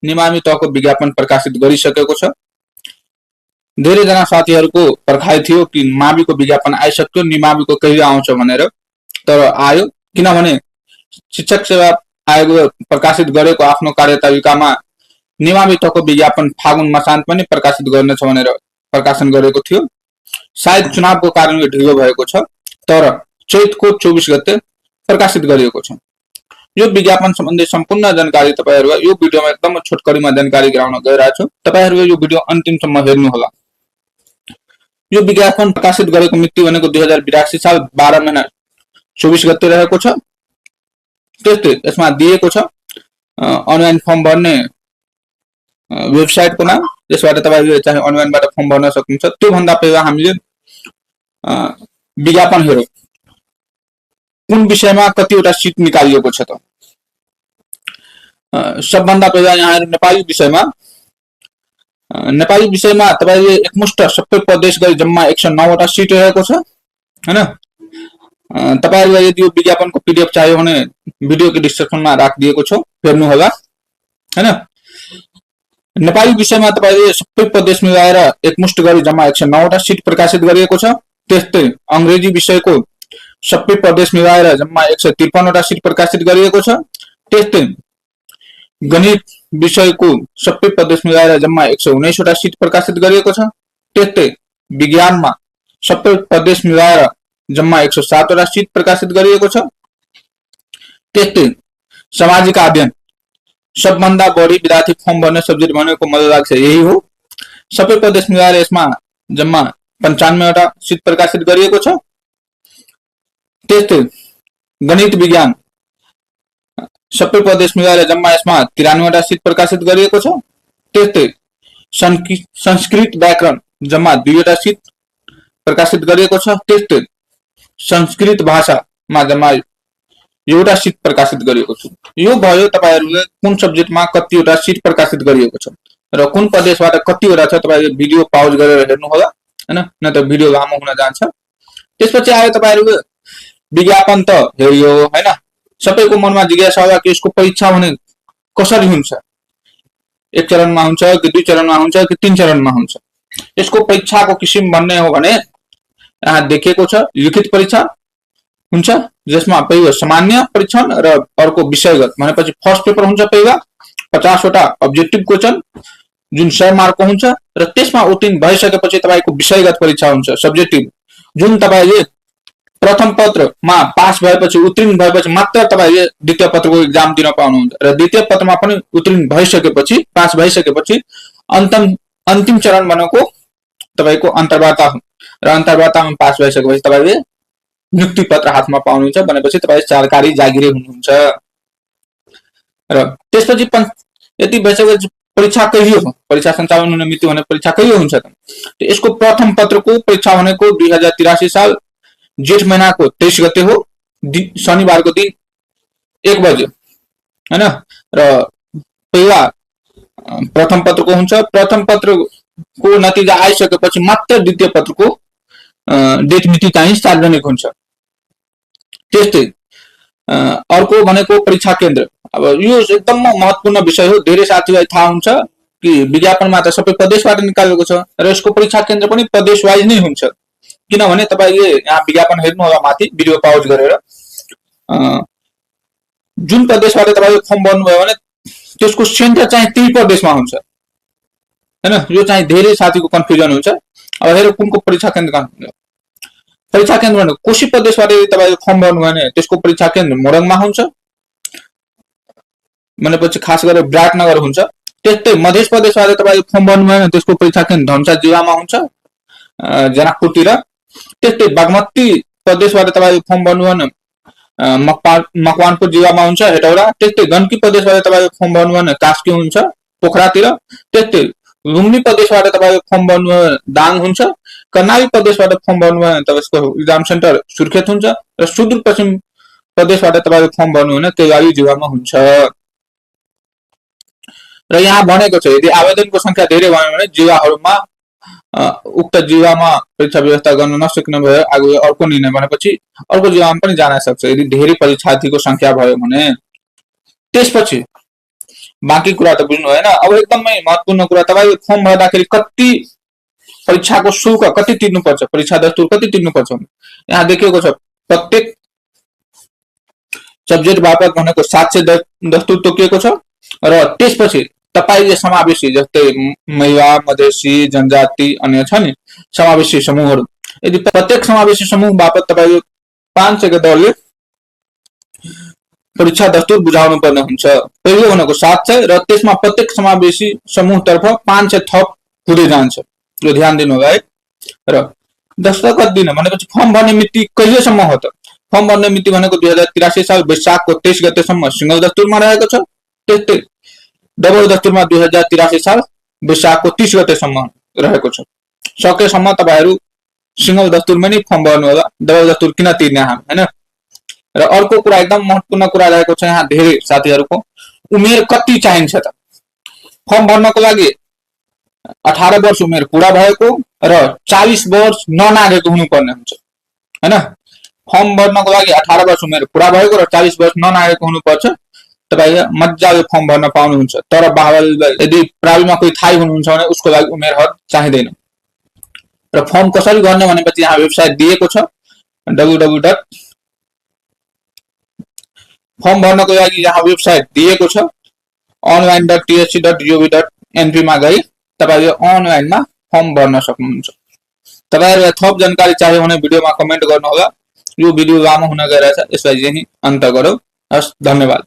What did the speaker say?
निमावि तहको विज्ञापन प्रकाशित गरिसकेको छ। धेरैजना साथीहरूको पर्खाइ थियो कि माविको विज्ञापन आइसक्यो, निमाविको कहिले आउँछ भनेर, तर आयो। किनभने शिक्षक सेवा आयोगले प्रकाशित गरेको आफ्नो कार्यतालिकामा निमावि तहको विज्ञापन फागुन मसान्त पनि प्रकाशित गर्नेछ भनेर प्रकाशन गरेको थियो। सायद चुनावको कारणले ढिलो भएको छ, तर चैतको 24 गते प्रकाशित गरिएको छ। यो विज्ञापन सम्बन्धी सम्पूर्ण जानकारी तपाईहरुलाई यो भिडियोमा एकदम छोटकरीमा जानकारी गराउन गइरहेको छु। तपाईहरुले यो भिडियो अन्तिमसम्म हेर्नु होला। यो विज्ञापन प्रकाशित गरेको मिति भनेको 2082 साल 12 महिना 24 गते रहेको छ। त्यस्तै यसमा दिएको छ अनलाइन फर्म भर्ने वेबसाइटको नाम, यसबाट तपाईहरुले चाहिँ अनलाइनबाट फर्म भर्न सक्नुहुन्छ। त्यो भन्दा पहिला हामीले विज्ञापन हेरौं, कुन विषयमा कतिवटा सिट निकालिएको छ त। सबभन्दा पहिला यहाँ नेपाली विषयमा तपाईले एकमुष्ट सबै प्रदेश गरी जम्मा 109 वटा सिट रहेको छ हैन। तपाईहरुलाई यदि यो विज्ञापनको पीडीएफ चाहियो भने भिडियोको डिस्क्रिप्सनमा राखिदिएको छु, हेर्नु होला हैन। नेपाली विषयमा तपाईले सबै प्रदेश मिलाएर एकमुष्ट गरी जम्मा 109 वटा सिट प्रकाशित गरिएको छ। त्यस्तै अंग्रेजी विषयको सबै प्रदेश मिलाएर जम्मा 153 वटा सिट प्रकाशित गरिएको छ। त्यस्तै गणित विषयको सबै प्रदेश मिलाएर जम्मा 119 वटा सिट प्रकाशित गरिएको छ। त्यस्तै विज्ञानमा सबै प्रदेश मिलाएर जम्मा 107 वटा सिट प्रकाशित गरिएको छ। त्यस्तै सामाजिक अध्ययन सबभन्दा बढी विद्यार्थी फर्म भर्ने सब्जेक्ट भनेको मलाई लाग्छ यही हो। सबै प्रदेश मिलाएर यसमा जम्मा 95 वटा सिट प्रकाशित गरिएको छ। त्यस्तै गणित विज्ञान सबै प्रदेश मिलाएर जम्मा यसमा 93 वटा सिट प्रकाशित गरिएको छ। त्यस्तै संस्कृत व्याकरण जम्मा 2 वटा सिट प्रकाशित गरिएको छ। त्यस्तै संस्कृत भाषामा जम्मा एउटा सिट प्रकाशित गरिएको छ। यो भयो तपाईहरुले कुन सब्जेक्टमा कतिवटा सिट प्रकाशित गरिएको छ र कुन प्रदेशबाट कतिवटा छ। तपाईहरुले भिडियो पाउज गरेर हेर्नु होला हैन, नत्र भिडियो लामो हुन जान्छ। त्यसपछि आयो तपाईहरुले विज्ञापन त हेरियो हैन। सबैको मनमा जिज्ञासा होला कि यसको परीक्षा भने कसरी हुन्छ, एक चरणमा हुन्छ कि 2 चरणमा हुन्छ कि 3 चरणमा हुन्छ। यसको परीक्षाको किसिम भन्ने हो भने यहाँ देखिएको छ लिखित परीक्षा हुन्छ, जसमा पहिलो सामान्य परीक्षण र अर्को विषयगत भनेपछि फर्स्ट पेपर हुन्छ। पहिला 50 वटा अब्जेक्टिभ क्वेशन जुन 100 मार्कको हुन्छ र त्यसमा उत्तीर्ण भइसकेपछि तपाईको विषयगत परीक्षा हुन्छ सब्जेक्टिभ, जुन तपाईले प्रथम पत्रमा पास भएपछि उत्तीर्ण भएपछि मात्र तपाईले द्वितीय पत्रको एक्जाम दिन पाउनुहुन्छ र द्वितीय पत्रमा पनि उत्तीर्ण भइसकेपछि पास भइसकेपछि अन्तिम चरण भनेको तपाईको अन्तर्वार्ता हो र अन्तर्वार्तामा पास भइसकेपछि तपाईले नियुक्ति पत्र हातमा पाउनुहुन्छ भनेपछि तपाई सरकारी जागिरे हुनुहुन्छ। र त्यसपछि यति भइसकेपछि परीक्षा कहिले हो, परीक्षा सञ्चालन हुने मिति भने परीक्षा कहिले हुन्छ त। यसको प्रथम पत्रको परीक्षा भनेको 2083 साल जेठ महिनाको 23 गते हो, शनिबारको दिन 1 बजे हैन। र पहिला प्रथम पत्रको हुन्छ। प्रथम पत्रको नतिजा आइसकेपछि मात्र द्वितीय पत्रको डेट मिति चाहिँ सार्वजनिक हुन्छ। त्यस्तै अर्को भनेको परीक्षा केन्द्र। अब यो एकदम महत्त्वपूर्ण विषय हो। धेरै साथीलाई थाहा हुन्छ कि विज्ञापनमा त सबै प्रदेशबाट निकालेको छ र यसको परीक्षा केन्द्र पनि प्रदेश वाइज नै हुन्छ। किनभने तपाईले यहाँ विज्ञापन हेर्नु होला माथि भिडियो पाउज गरेर, जुन प्रदेशबाट तपाईले फर्म भर्नुभयो भने त्यसको सेन्टर चाहिँ त्यही प्रदेशमा हुन्छ हैन। यो चाहिँ धेरै साथीको कन्फ्युजन हुन्छ। अब हेरौँ कुनको परीक्षा केन्द्र कहाँ हुन्छ। परीक्षा केन्द्र भनेको कोशी प्रदेशबाट तपाईले फर्म भर्नुभयो भने त्यसको परीक्षा केन्द्र मोरङमा हुन्छ भनेपछि खास गरेर विराटनगर हुन्छ। त्यस्तै मध्य प्रदेशबाट तपाईले फर्म भर्नुभयो भने त्यसको परीक्षा केन्द्र धनुषा जिल्लामा हुन्छ, जनकपुरतिर। त्यस्तै बागमती प्रदेशबाट तपाईले फर्म भर्नुभयो भने मकवानपुर जिल्लामा हुन्छ, हेटौडा। त्यस्तै गण्डकी प्रदेशबाट तपाईले फर्म भर्नुभयो भने कास्की हुन्छ, पोखरातिर। त्यस्तै लुम्बिनी प्रदेशबाट तपाईले फर्म भर्नुभयो भने दाङ हुन्छ। कर्णाली प्रदेशबाट फर्म भर्नुभयो भने तपाईको एक्जाम सेन्टर सुर्खेत हुन्छ र सुदूरपश्चिम प्रदेशबाट तपाईले फर्म भर्नुभयो भने कैलाली जिल्लामा हुन्छ। र यहाँ भनेको छ यदि आवेदनको संख्या धेरै भयो भने जिल्लाहरुमा उक्त जिल्लामा परीक्षा व्यवस्था गर्न नसक्ने भए आगे अर्को निर्णय भनेपछि अर्को जिल्लामा पनि जान सक्छ यदि धेरै परीक्षार्थीको संख्या भयो भने। त्यसपछि बाँकी कुरा त बुझ्नु होइन। अब एकदमै महत्त्वपूर्ण कुरा, तपाईँ फर्म भर्दाखेरि कति परीक्षाको शुल्क कति तिर्नुपर्छ, परीक्षा दस्तुर कति तिर्नुपर्छ यहाँ देखिएको छ। प्रत्येक सब्जेक्ट बापत भनेको 700 दस्तुर तोकिएको छ र त्यसपछि तपाईले समावेशी जस्तै महिला, मधेसी, जनजाति अन्य छ नि समावेशी समूहहरू, यदि प्रत्येक समावेशी समूह बापत तपाईले 500 को दरले परीक्षा दस्तुर बुझाउनु पर्ने हुन्छ। पहिलो भनेको 700 र त्यसमा प्रत्येक समावेशी समूहतर्फ 500 थप हुँदै जान्छ, यो ध्यान दिनु होला है। र दस्तखत दिन भनेपछि फर्म भर्ने मिति कहिलेसम्म हो त? फर्म भर्ने मिति भनेको 2083 साल वैशाखको 23 गतेसम्म सिंगल दस्तुरमा रहेको छ। त्यस्तै डबल दस्तुरमा 2083 साल वैशाखको 30 गतेसम्म रहेको छ। सकेसम्म तपाईहरु सिंगल दस्तुरमा नै फर्म भर्नु होला, डबल दस्तुर किन तिर्ने हामी, हैन। र अर्को कुरा एकदम महत्त्वपूर्ण कुरा रहेको छ यहाँ धेरै साथीहरुको, उमेर कति चाहिन्छ त? फर्म भर्नको लागि 18 वर्ष उमेर पूरा भएको र 40 वर्ष ननागेको हुनुपर्ने हुन्छ, हैन। फर्म भर्नको लागि 18 वर्ष उमेर पूरा भएको र 40 वर्ष ननागेको हुनुपर्छ। तपाईले मज्जाले फर्म भर्न पाउनुहुन्छ। तर बाबुले यदि प्राविमा कोही थाई हुनुहुन्छ भने उसको लागि उमेर हद चाहिँदैन। र फर्म कसरी गर्ने भनेपछि यहाँ वेबसाइट दिएको छ, www. फर्म भर्नको लागि यहाँ वेबसाइट दिएको छ, online.tsc.gov.np मा गई तपाईले अनलाइनमा फर्म भर्न सक्नुहुन्छ। तपाईहरुलाई थप जानकारी चाहियो भने भिडियोमा कमेन्ट गर्नु होला। यो भिडियो लामो हुन गइरहेछ, यसलाई यही अन्त गरौँ। हस्, धन्यवाद।